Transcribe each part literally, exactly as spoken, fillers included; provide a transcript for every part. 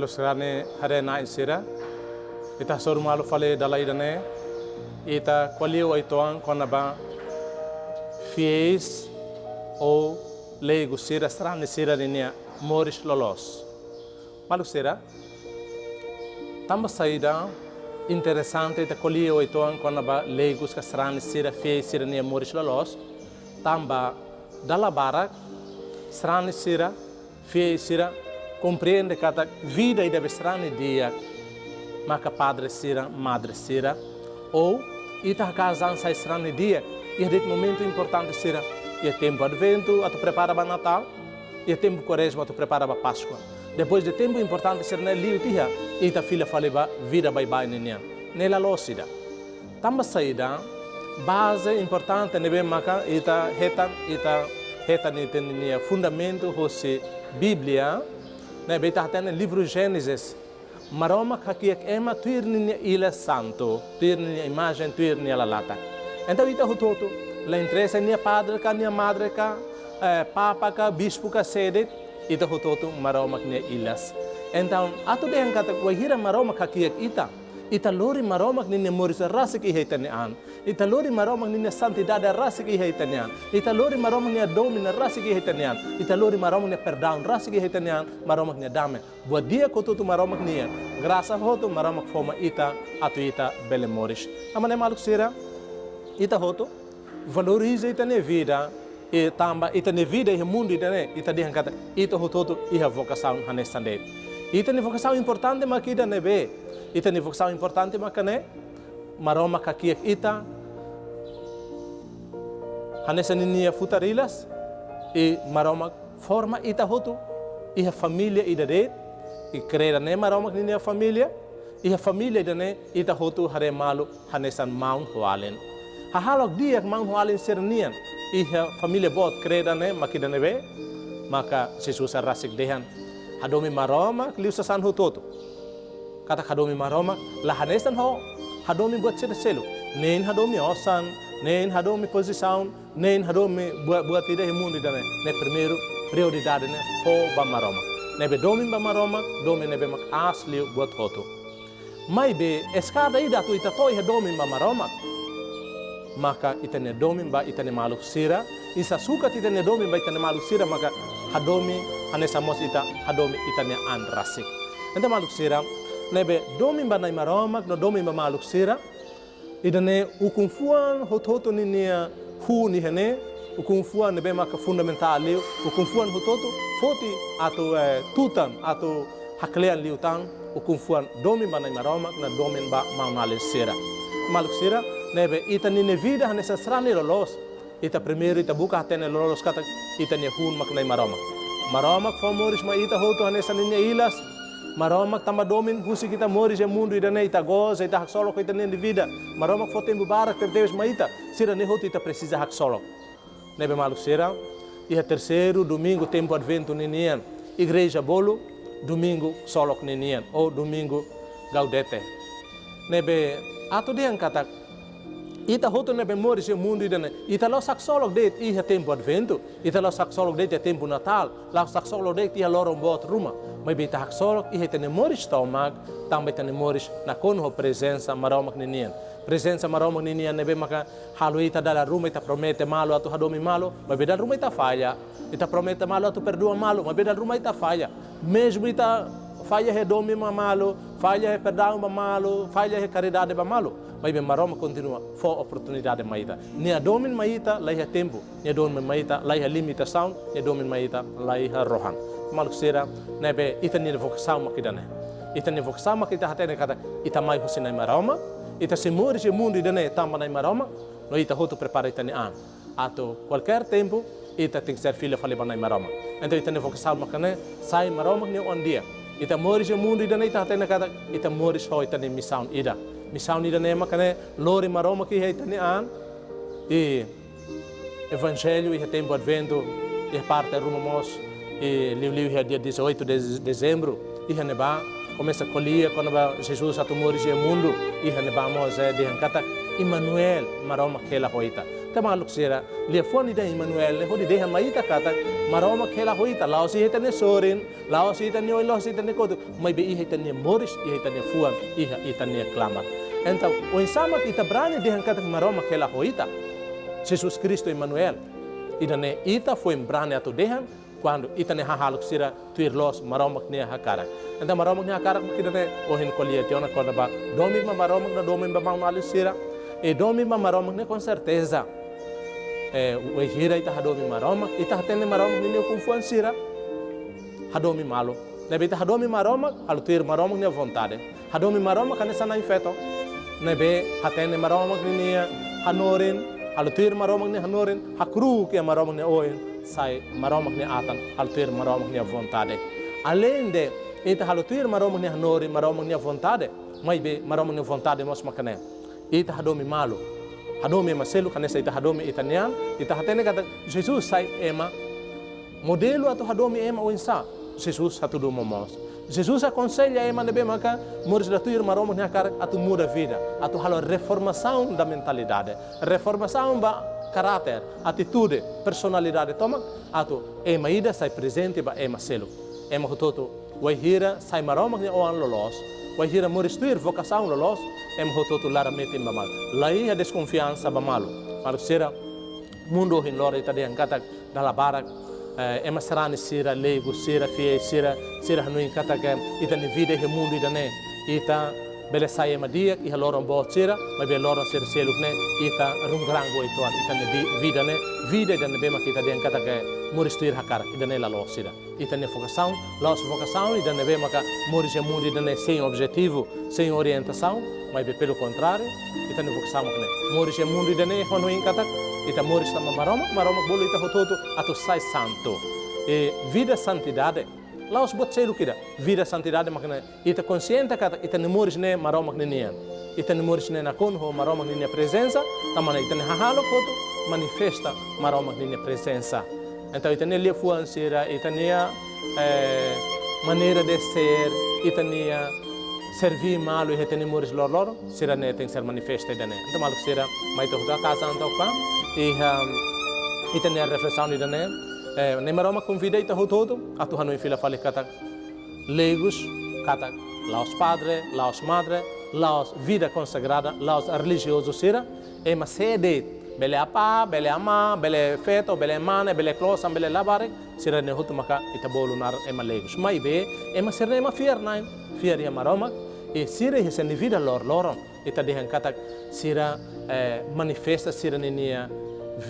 Sarani haree-na'in sira, ita hasoru malu fali dala ida-ne'e, ita ko'alia uitoan kona-ba fiéis ou leigu sira, sarani sira ninia moris loloos. Maluk sira, tanba saida interesante ita ko'alia uitoan kona-ba leigus ka sarani sira, fiéis sira nia moris loloos? Tanba dala barak sarani sira, fiéis sira komprende katak vida ida be sarani di'ak maka padre sira, madre sira, ou ita hakaas an sai sarani di'ak iha de'it momentu importante sira, iha tempu Adventu atu prepara ba Natál, iha tempu Kuarezma atu prepara ba Páskua. Depois de tempu importante sira-ne'e liu tiha, ita fila fali ba vida baibain ninian. Ne'e la loos ida. Tanba saida? Baze importante ne'ebé maka ita hetan, ita hetan ita-nia fundamentu hosi Bíblia, ne'ebé ita hatene livru Génesis. Maromak hakiak ema tuir ninia ilas santu, tuir ninia imajen, tuir nia lalatak. Entaun ita hotu-hotu, la interesa nia padre ka, nia madre ka, eh, papa ka, bispu ka, sé de'it, ita hotu-hotu Maromak nia ilas. Entaun, atu dehan katak wainhira Maromak hakiak ita, ita lori Maromak ninia moris rasik iha ita-nia an. Ita lori Maromak ninia santidade rasik iha ita-nia an. Ita lori Maromak nia domin rasik iha ita-nia an. Ita lori Maromak nia perdaun rasik iha ita-nia an. Maromak nia dame. Buat di'ak hotu-hotu Maromak nian. Grasa hotu Maromak fó mai ita atu ita bele moris. Tanba ne'e maluk sira, ita hotu valoriza ita-nia vida, i tanba ita-nia vida iha mundu ida-ne'e, ita dehan katak ita hotu-hotu iha vokasaun hanesan de'it. Ita-nia vokasaun importante mak ida ne'ebé? Ita-nia vokasaun importante mak ne'e, Maromak hakiak ita hanesan ninia futar ilas, i Maromak forma ita hotu iha família ida de'it, i kreda ne'e Maromak ninia família, iha família ida-ne'e ita hotu haree malu hanesan maun ho alin. Hahalok di'ak maun ho alin sira-nian iha família boot kreda ne'e mak ida ne'ebé? Maka Jesus rasik dehan, hadomi Maromak liu sasán hotu-hotu. Katak hadomi Maromak la hanesan ho hadomi buat sira seluk. Nein hadomi osan, nein hadomi pozisaun, nein hadomi buat, buat ida iha mundu ida-ne'e. Ne'e primeiru prioridade ne'e fó ba Maromak. Ne'ebé domin ba Maromak, domin ne'ebé mak aas liu buat hotu. Maibé eskada ida atu ita to'o iha domin ba Maromak, maka ita-nia domin ba ita-nia maluk sira, i sasukat ita-nia domin ba ita-nia maluk sira maka hadomi hanesan mós ita hadomi ita-nia an rasik. Entaun maluk sira, ne'ebé domin ba Nai Maromak no domin ba maluk sira, ida-ne'e ukun-fuan hotu-hotu ninia hun iha ne'e, ukun-fuan ne'ebé maka fundamentál liu, ukun-fuan hotu-hotu foti atu, eh, tutan atu haklean liután ukun-fuan domin ba Nai Maromak no domin ba maun-alin sira. Maluk sira, ne'ebé ita ninia vida hanesan sarani loloos, ita primeiru ita buka hatene loloos katak ita-nia hun mak Nai Maromak. Maromak fó moris mai ita hotu hanesan ninia ilas. Maromak tanba domin husik ita moris iha mundu ida-ne'e, ita goza, ita haksolok ita-nia vida. Maromak fó tempu barak tebetebes mai ita. Sira-ne'e hotu ita presiza haksolok. Ne'ebé maluk sira, iha terseiru domingu tempu Adventu ninian, igreja bolu domingu solok ninian, ou domingu Gaudete. Ne'ebé atu dehan katak ita hotu ne'ebé moris iha mundu ida-ne'e, ita la'ós haksolok de'it iha tempu Adventu, ita la'ós haksolok de'it iha tempu Natál, la'ós haksolok de'it iha loron boot ruma, maibé ita haksolok iha ita-nia moris tomak, tanba ita-nia moris nakonu ho prezensa Maromak ninian. Prezensa Maromak ninian ne'ebé maka halo ita dala ruma ita promete malu atu hadomi malu, maibé dala ruma ita falla. Ita promete malu atu perdua malu, maibé dala ruma ita falla. Mezmu ita falla iha domin ba malu, falla iha perdaun ba malu, falla iha karidade ba malu, maibé Maromak kontinua fó oportunidade mai ita. Nia domin mai ita la iha tempu, nia domin mai ita la iha limitasaun, nia domin mai ita la iha rohan. Maluk sira, ne'ebé ita-nia vokasaun mak ida-ne'e. Ita-nia vokasaun mak ita hatene katak ita mai husi Nai Maromak, ita sei moris iha mundu ida-ne'e tanba Nai Maromak, no ita hotu prepara ita-nia an atu kualkér tempu ita tenke ser fila fali ba Nai Maromak. Entaun ita-nia vokasaun mak ne'e sai Maromak nia oan di'ak. Ita moris iha mundu ida-ne'e ita hatene katak ita moris ho ita-nia misaun ida. Misaun ida-ne'e mak ne'e lori Maromak iha ita-nia an, i Evanjellu iha tempu Adventu, iha parte ruma mós, i liuliu iha dia dezoito de dezembro, iha ne'ebá komesa ko'alia kona-ba Jesus atu moris iha mundu, iha ne'ebá mós, eh, dehan katak Imanuel, Maromak hela ho ita. Entaun maluk sira, liafuan ida Emanuel ne'e hodi dehan mai ita katak Maromak hela ho ita, la'ós iha ita-nia sorin, la'ós iha ita-nia oin, la'ós iha ita-nia kotuk, maibé iha ita-nia moris, iha ita-nia fuan, iha ita-nia klamar. Entaun, oinsá mak ita brani dehan katak Maromak hela ho ita? Jesus Kristu Emanuel. Ida-ne'e ita foin brani atu dehan kuandu ita-nia hahalok sira tuir loos Maromak nia hakarak. Entaun Maromak nia hakarak mak ida-ne'e, ohin ko'alia tiha ona kona-ba domin ba Maromak no domin ba maun-alin sira. I domin ba Maromak ne'e, com certeza, eh, wainhira ita hadomi Maromak, ita hatene Maromak ninia ukun-fuan sira, hadomi malu. Ne'ebé ita hadomi Maromak, halo tuir Maromak nia vontade. Hadomi Maromak hanesan na'in-feto. Ne'ebé hatene Maromak ninia hanorin, halo tuir Maromak nia hanorin, hakru'uk iha Maromak nia oin, sai Maromak nia atan, halo tuir Maromak nia vontade. Aleinde ita halo tuir Maromak nia hanorin, Maromak nia vontade, maibé Maromak nia vontade mós mak ne'e. Ita hadomi malu. Hadomi ema seluk hanesan ita hadomi ita-nian, ita hatene katak Jesus sai ema modelu atu hadomi ema oinsá. Jesus hatudu momoos. Jesus akonsella ema ne'ebé maka moris la tuir Maromak nia hakarak atu muda vida, atu halo reformasaun da mentalidade, reformasaun ba karáter, atitude, personalidade tomak, atu ema ida sai prezente ba ema seluk. Ema hotu-hotu, wainhira sai Maromak nia oan loloos, wainhira moris tuir vokasaun loloos, ema hotu-hotu laran-metin ba malu. La iha deskonfiansa ba malu. Maluk sira, mundu ohin loron ita dehan katak dala barak, eh, ema sarani sira, leigu sira, fiéis sira, sira hanoin katak, eh, ita-nia vida iha mundu ida-ne'e, ita bele sai ema di'ak iha loron boot sira, maibé loron sira seluk ne'e ita rungrangu uitoan ita-nia vi-, vida ne'e, vida ida ne'ebé mak ita dehan katak, eh, moris tuir hakarak, ida-ne'e la loos sira. Ita-nia vokasaun la'ós vokasaun ida ne'ebé maka moris iha mundu ida-ne'e sein objetivu, sein orientasaun, maibé pelu kontráriu, ita-nia vokasaun mak ne'e. Moris iha mundu ida-ne'e hanoin katak ita moris tanba Maromak, Maromak bolu ita hotu-hotu atu sai santu. I vida santidade la'ós buat seluk ida. Vida santidade mak ne'e ita konsiente katak ita-nia moris ne'e Maromak ninian. Ita-nia moris ne'e nakonu ho Maromak ninia prezensa, tanba ne'e ita-nia hahalok hotu manifesta Maromak ninia prezensa. Entaun ita-nia liafuan sira, ita-nia, eh, maneira de ser, ita-nia serví malu iha ita-nia moris loroloron, sira-ne'e tenke ser manifesta ida-ne'e. Entaun maluk sira, mai ita hotu hakaas an to'ok ba, iha ita-nia reflesaun ida-ne'e, eh, Nai Maromak konvida ita hotu-hotu atu hanoin fila fali katak leigus, katak la'ós padre, la'ós madre, la'ós vida konsagrada, la'ós relijiozu sira, ema sé de'it, bele apá, bele amá, bele feto, bele mane, bele klosan, bele labarik, sira-ne'e hotu maka ita bolu naran ema leigus. Maibé, ema sira-ne'e ema fiar-na'in, fiar iha Maromak, i sira iha sira-nia vida loroloron ita dehan katak sira, eh, manifesta sira-ninia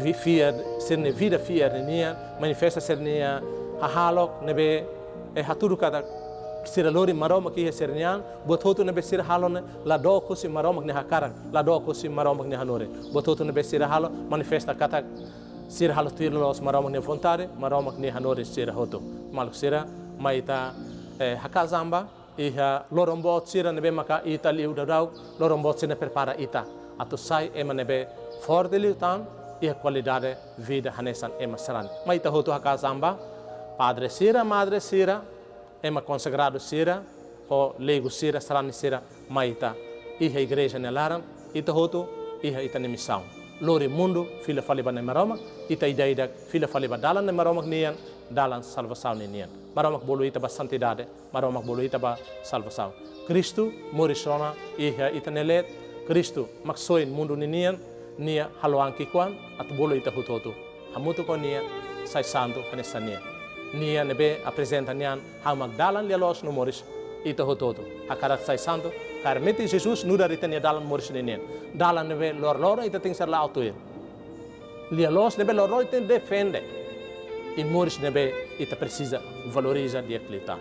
vi-, fiar, sira-nia vida fiar ninian, manifesta sira-nia hahalok ne'ebé, eh, hatudu katak sira lori Maromak iha sira-nia an, buat hotu ne'ebé sira halo ne'e la dook husi Maromak nia hakarak, la dook husi Maromak nia hanorin. Buat hotu ne'ebé sira halo manifesta katak sira halo tuir loos Maromak nia vontade, Maromak nia hanorin sira hotu. Maluk sira, mai ita, eh, hakaas an ba iha loron boot sira ne'ebé maka ita liu daudaun, loron boot sira ne'e prepara ita atu sai ema ne'ebé forte liután, iha kualidade vida hanesan ema sarani. Mai ita hotu hakaas an ba, padre sira, madre sira, ema konsagradu sira, ho leigu sira, sarani sira, mai ita iha igreja nia laran, ita hotu iha ita-nia misaun. Lori mundu fila fali ba Nai Maromak, ita ida-idak fila fali ba dalan Nai Maromak nian, dalan salvasaun ninian. Maromak bolu ita ba santidade, Maromak bolu ita ba salvasaun. Kristu moris ona iha ita-nia leet, Kristu Maksoin mundu ninian, nia halo an ki'ikoan atu bolu ita hotu-hotu hamutuk ho nia sai santu hanesan nia. Nia ne'ebé aprezenta nia an, ha'u mak dalan, lia-loos no moris, ita hotu-hotu hakarak sai santu, kaer metin Jesus nu'udar ita-nia dalan, moris ninian. Dalan ne'ebé loroloron ita tenke ser la'o tuir. Lia-loos ne'ebé loroloron ita defende. I moris ne'ebé ita presiza valoriza di'ak liután.